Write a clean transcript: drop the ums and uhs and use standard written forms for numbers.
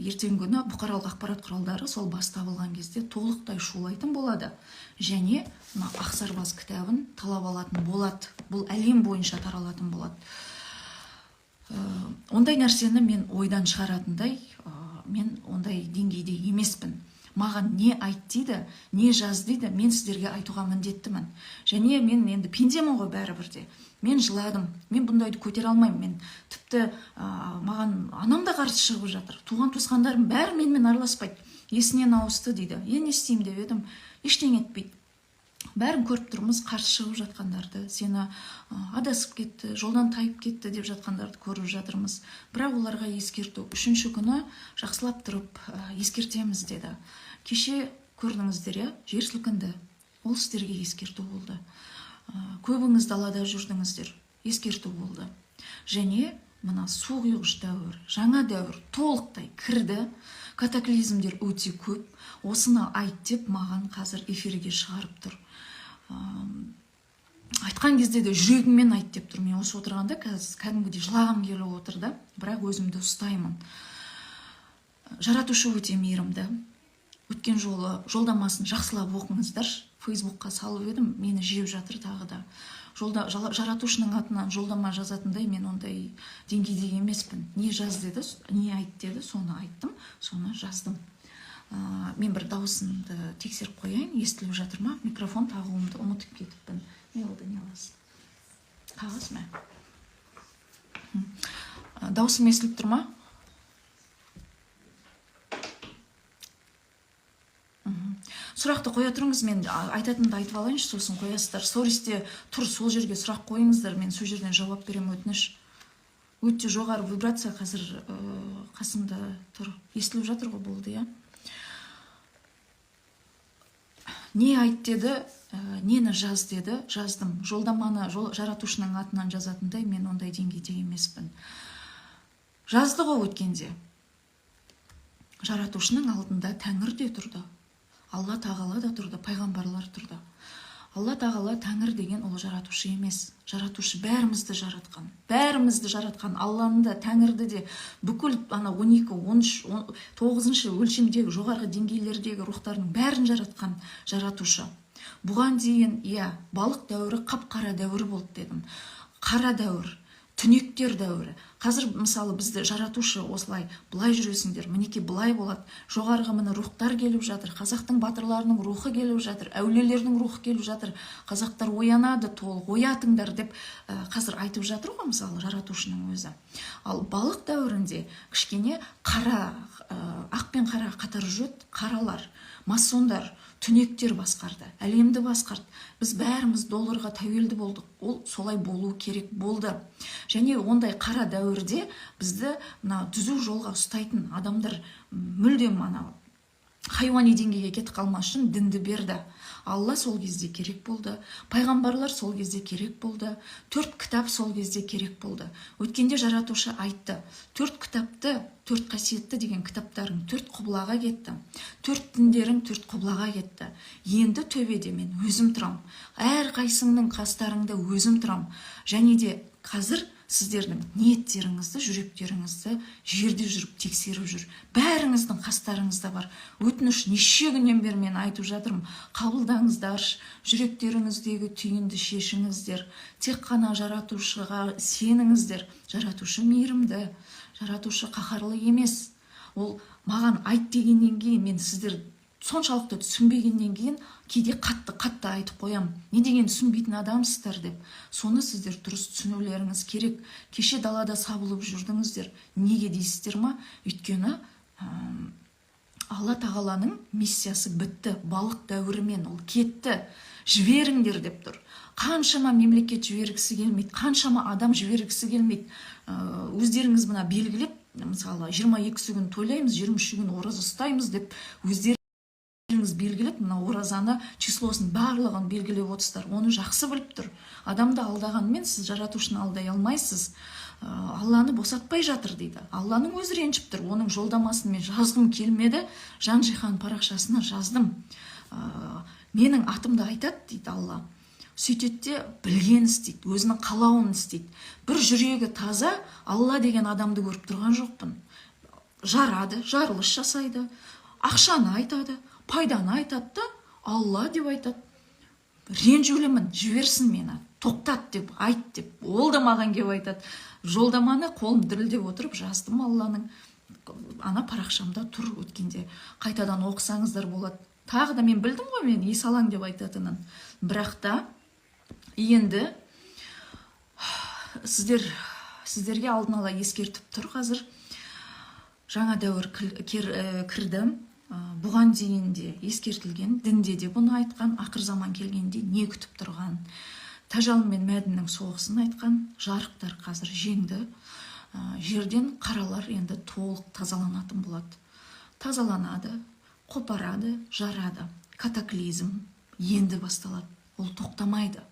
Ертеңгі күні бұқаралық ақпарат құралдары сол бас табылған кезде толықтай шулайтын болады және мына Ақсарбас кітабын талап алатын болады. Бұл әлем бойынша таралатын болады. Ондай нәрсені мен ойдан шығаратындай, мен ондай деңгейде емеспін. Маған не айт дейді, не жаз дейді, мен сіздерге айтуға міндеттімін. Және мен енді пендемін ғой бәрібір де. Мен жыладым, мен бұндайды көтере алмаймын. Мен тіпті маған анам да қарсы шығып жатыр, туған туысқандарым бәрі менімен араласпайды. Есінен ауысты дейді. Е, не істеймін деп едім, ештеңе етпейді. Бәрін көріп тұрмыз, қарсы шығып жатқандарды, сені адасып кетті, жолдан тайып кетті деп жатқандарды көріп жатырмыз. Бірақ оларға ескерту, үшінші күні жақсылап тұрып ескертеміз деді. Кеше көрдіңіздер, иә, жер сілкінді, ол сіздерге ескерту болды. Көбіңіз далада жүрдіңіздер, ескерту болды. Және мына су құйғыш дәуір, жаңа дәуір толықтай кірді, катаклизмдер өте көп. Осыны айт деп маған қазір эфирге шығарып тұр. Айтқан кезде де жүрегіңмен айт деп тұр. Мен осы отырғанда қазір кәдімгідей жылағым келіп отыр да, бірақ өзімді ұстаймын. Жаратушы өте мейірімді. Өткен жолы жолдамасын жақсылап оқыңыздаршы, Фейсбукқа салып едім, мені жеп жатыр тағы да. Жолда, жаратушының атынан жолдама жазатындай мен ондай деңгейде емеспін. Не жаз деді, не айт деді, соны айттым, соны жаздым. Мен бір дауысымды тексеріп қояйын, естіліп жатыр ма? Микрофон тағуымды ұмытып кетіппін. Не болды, не аласың? Қағаз мә. Дауысым естіліп тұр ма? Сұрақты қоя тұрыңыз, мен айтатынымды айтып алайыншы, сосын қоясыздар. Стористе тұр, сол жерге сұрақ қойыңыздар, мен сол жерден жауап беремін, өтініш. Өте жоғары вибрация қазір қасымда тұр. Естіліп жатыр ғой, болды, иә? Не айт деді, нені жаз деді, жаздым. Жолдаманы жаратушының атынан жазатындай мен ондай деңгейде емеспін. Жазды ғой өткенде. Жаратушының алдында Тәңір де тұрды. Алла Тағала да тұрды, пайғамбарлар тұрды. Алла Тағала, Тәңір деген ол жаратушы емес. Жаратушы бәрімізді жаратқан. Бәрімізді жаратқан, Алланы да, Тәңірді де, бүкіл ана 12, 13, 9 өлшемдегі жоғарғы деңгейлердегі рухтардың бәрін жаратқан жаратушы. Бұған дейін, иә, балық дәуірі қап-қара дәуір болды дедім. Қара дәуір, түнектер дәуірі. Қазір мысалы бізді жаратушы осылай былай жүресіңдер, мінекей былай болады. Жоғарғы міне рухтар келіп жатыр, қазақтың батырларының рухы келіп жатыр, әулиелердің рухы келіп жатыр. Қазақтар оянады, толық оятыңдар деп қазір айтып жатыр ғой мысалы жаратушының өзі. Ал балық дәуірінде кішкене қара, ақ пен қара қатар жүреді, қаралар, масондар, түнектер басқарды, әлемді басқарды. Біз бәріміз долларға тәуелді болдық. Ол солай болу керек болды. Және ондай қара дәуірде бізді мына түзу жолға ұстайтын адамдар мүлдем ана хайуани деңгейге кетіп қалмас үшін дінді берді. Алла сол кезде керек болды, пайғамбарлар сол кезде керек болды, 4 кітап сол кезде керек болды. Өткенде жаратушы айтты, 4 кітапты, 4 қасиетті деген кітаптарың 4 құбылаға кетті, 4 діндерің 4 құбылаға кетті. Енді төбеде мен өзім тұрам, әр қайсыңның қастарыңда өзім тұрам. Және де қазір сіздердің ниеттеріңізді, жүректеріңізді жерде жүріп тексеріп жүр. Бәріңіздің қастарыңызда бар. Өтініш, неше күннен бері мен айтып жатырмын, қабылдаңыздаршы, жүректеріңіздегі түйінді шешіңіздер. Тек қана жаратушыға сеніңіздер. Жаратушы мейірімді, жаратушы қаһарлы емес. Ол маған айт дегеннен кейін, мен сіздер соншалықты түсінбегеннен кейін кейде қатты-қатты айтып қоям. Не деген түсінбейтін адамсыздар деп. Соны сіздер дұрыс түсінулеріңіз керек. Кеше далада сабылып жүрдіңіздер. Неге дейсіздер ма? Өйткені, Алла Тағаланың миссиясы бітті. Балық дәуірімен ол кетті. Жіберіңдер деп тұр. Қаншама мемлекет жібергісі келмейді, қаншама адам жібергісі келмейді. Өздеріңіз мына белгілеп, мысалы, жиырма екісі күні тойлаймыз, жиырма үші күні ораза ұстаймыз деп өздеріңіз белгілеп, мына оразаны числосын барлығын белгілеп отырсыздар. Оны жақсы біліп тұр. Адамды алдағанмен сіз жаратушыны алдай алмайсыз. Алланы босатпай жатыр дейді. Алланың өзі ренжіп тұр. Оның жолдамасын мен жазғым келмеді. Жан Жиһан парақшасына жаздым. Менің атымды айтады дейді Алла. Сөйтеді де білген істейді, өзінің қалауын істейді. Бір жүрегі таза Алла деген адамды көріп тұрған жоқпын. Жарады, жарылыс жасайды, ақшаны айтады, пайданы айтады да, Алла деп айтады. Ренжулімін, жіберсін мені, тоқтат деп айт деп. Ол да маған келіп айтады. Жолдаманы қолым дірілдеп отырып жаздым. Алланың ана парақшамда тұр, өткенде қайтадан оқысаңыздар болады. Тағы да мен білдім ғой, мен есалаң деп айтатынын. Бірақ та енді сіздерге алдын ала ескертіп тұр. Қазір жаңа дәуір кірді. Бұған дейін де ескертілген, дінде де бұны айтқан, ақыр заман келгенде не күтіп тұрған, Тәжал мен Мәдіннің соғысын айтқан. Жарықтар қазір жеңді. Жерден қаралар енді толық тазаланатын болады. Тазаланады, қопарады, жарады. Катаклизм енді басталады, ол тоқтамайды.